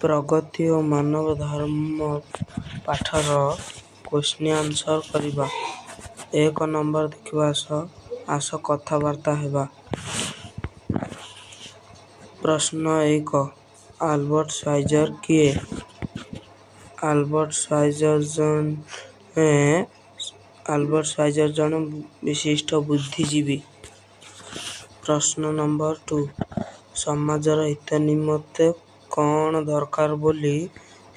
ପ୍ରଗତି ଓ ମାନବ ଧର୍ମ ପାଠର question answer କରିବା। 1 ନମ୍ବର ଦେଖିବା ଆସ। ଆସ କଥାବାର୍ତ୍ତା ହେବା। ପ୍ରଶ୍ନ 1। ଆଲବର୍ଟ ଶ୍ୱାଇଜର କିଏ? ଆଲବର୍ଟ ଶ୍ୱାଇଜର ଜଣେ ବିଶିଷ୍ଟ ବୁଦ୍ଧିଜୀବୀ। ପ୍ରଶ୍ନ ନମ୍ବର 2। ସମାଜର ହିତ ନିମନ୍ତେ କ'ଣ ଦରକାର ବୋଲି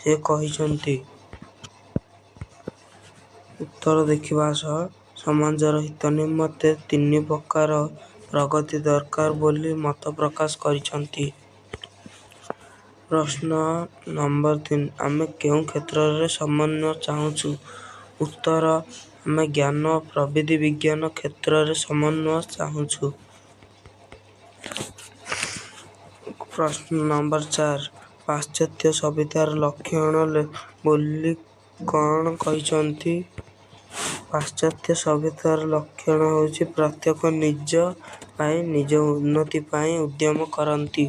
ସେ କହିଛନ୍ତି? ଉତ୍ତର ଦେଖିବା ଆସ। ସମାଜର ହିତ ନିମନ୍ତେ ତିନି ପ୍ରକାର ପ୍ରଗତି ଦରକାର ବୋଲି ମତ ପ୍ରକାଶ କରିଛନ୍ତି। ପ୍ରଶ୍ନ ନମ୍ବର 3। ଆମେ କେଉଁ କ୍ଷେତ୍ରରେ ସମନ୍ୱୟ ଚାହୁଁଛୁ? ଉତ୍ତର: ଆମେ ଜ୍ଞାନ ଓ ପ୍ରବିଧି ବିଜ୍ଞାନ କ୍ଷେତ୍ରରେ ସମନ୍ୱୟ ଚାହୁଁଛୁ। ପ୍ରଶ୍ନ ନମ୍ବର 4। ପାଶ୍ଚାତ୍ୟ ସଭ୍ୟତାର ଲକ୍ଷଣ ବୋଲି କ'ଣ କହିଛନ୍ତି? ପାଶ୍ଚାତ୍ୟ ସଭ୍ୟତାର ଲକ୍ଷଣ ହେଉଛି ପ୍ରତ୍ୟେକ ନିଜ ପାଇଁ, ନିଜ ଉନ୍ନତି ପାଇଁ ଉଦ୍ୟମ କରନ୍ତି।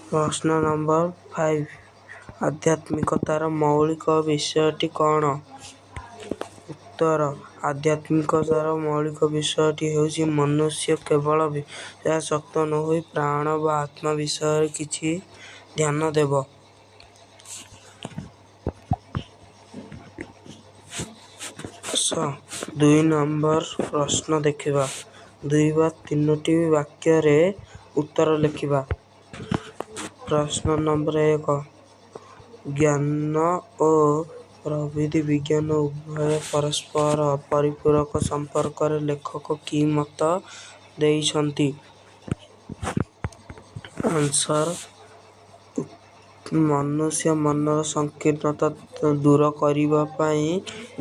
ପ୍ରଶ୍ନ ନମ୍ବର 5। ଆଧ୍ୟାତ୍ମିକତାର ମୌଳିକ ବିଷୟଟି କ'ଣ? ଉତ୍ତର: ଆଧ୍ୟାତ୍ମିକତାର ମୌଳିକ ବିଷୟଟି ହେଉଛି ମନୁଷ୍ୟ କେବଳ ବିଷୟାସକ୍ତ ନ ହୋଇ ପ୍ରାଣ ବା ଆତ୍ମା ବିଷୟରେ କିଛି ଧ୍ୟାନ ଦେବ। ଆସ 2 ନମ୍ବର ପ୍ରଶ୍ନ ଦେଖିବା। ଦୁଇ ବା ତିନୋଟି ବାକ୍ୟରେ ଉତ୍ତର ଲେଖିବା। ପ୍ରଶ୍ନ ନମ୍ବର 1। ଜ୍ଞାନ ଓ ପ୍ରବିଧି ବିଜ୍ଞାନ ଉଭୟ ପରସ୍ପର ପରିପୂରକ ସମ୍ପର୍କରେ ଲେଖକ କି ମତ ଦେଇଛନ୍ତି? Answer: ମନୁଷ୍ୟ ମନର ସଂକୀର୍ଣ୍ଣତା ଦୂର କରିବା ପାଇଁ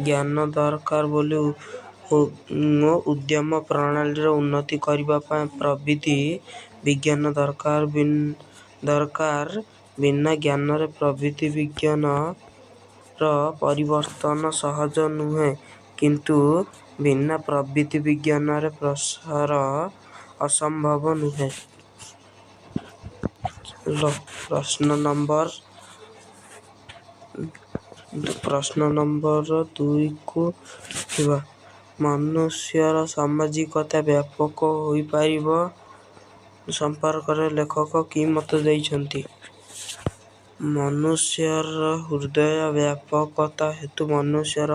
ଜ୍ଞାନ ଦରକାର ବୋଲି ଓ ଉଦ୍ୟମ ପ୍ରଣାଳୀର ଉନ୍ନତି କରିବା ପାଇଁ ପ୍ରବିଧି ବିଜ୍ଞାନ ଦରକାର। ବିନା ଜ୍ଞାନରେ ପ୍ରବିଧି ବିଜ୍ଞାନର ପରିବର୍ତ୍ତନ ସହଜ ନୁହେଁ, କିନ୍ତୁ ବିନା ପ୍ରବିଧି ବିଜ୍ଞାନରେ ପ୍ରସାର ଅସମ୍ଭବ ନୁହେଁ। ଚାଲ ପ୍ରଶ୍ନ ନମ୍ବର 2କୁ ଦେଖିବା। ମନୁଷ୍ୟର ସାମାଜିକତା ବ୍ୟାପକ ହୋଇପାରିବ ସମ୍ପର୍କରେ ଲେଖକ କି ମତ ଦେଇଛନ୍ତି? ମନୁଷ୍ୟର ହୃଦୟ ବ୍ୟାପକତା ହେତୁ ମନୁଷ୍ୟର